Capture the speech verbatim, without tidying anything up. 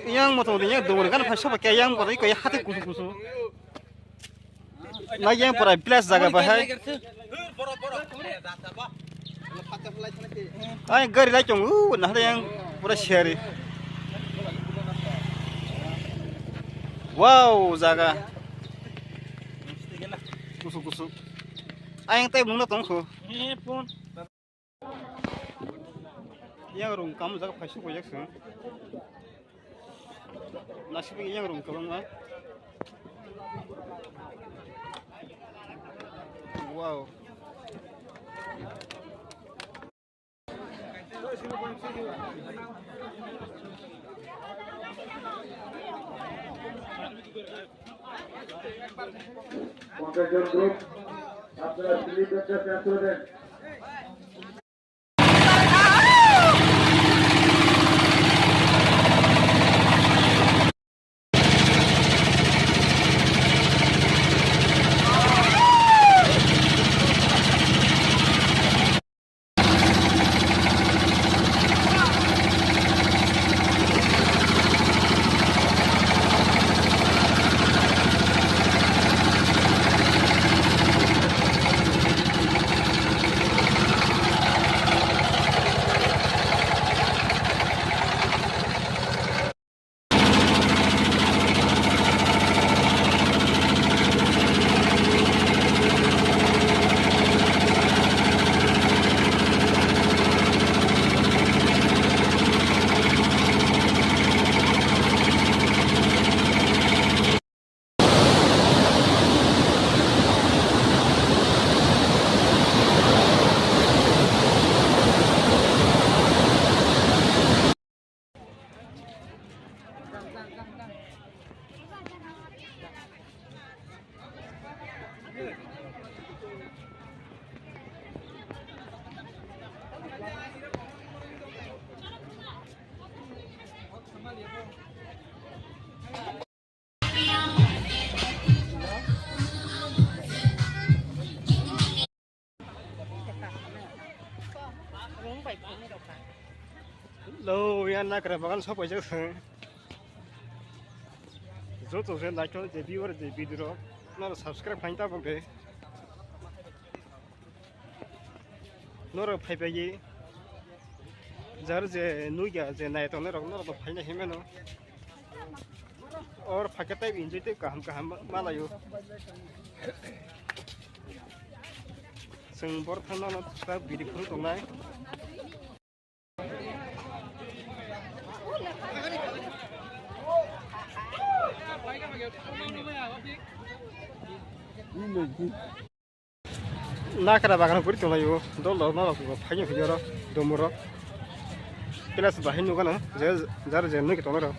Yang moto yang dong kan phai soba kya yang moto ko hati kusu kusu. Na yang pura plus jaga bahai. Ai gari lai chong u na yang pura share. Wow jaga. Kusu kusu. Ayang tai mungna tong kho. Yang rung kam jaga phai su ko yak sung. Nasib yang rung kabang ma. Wow. পঞ্চাশ জন গ্রুপ, আপনারা স্লিপ বেঞ্চে চান্স দেন। Lo, yan nakra bagan sopaijak se. Joto se naikol je viewer je video rok, noro subscribe khain tabok de. Norok phaiphaiwi jar je nukya je naitongnai rok norok phaina hinmano. Or phaikhe tei enjoy tei kaham kaham malaio. Chwng borok thangna ta biri phuru tongnai. Nakra bagan kuri tonglaio, dol dol norok bo phaino phi oro domoro. Plus bahai nukano je jar je nukhi tongnai rok.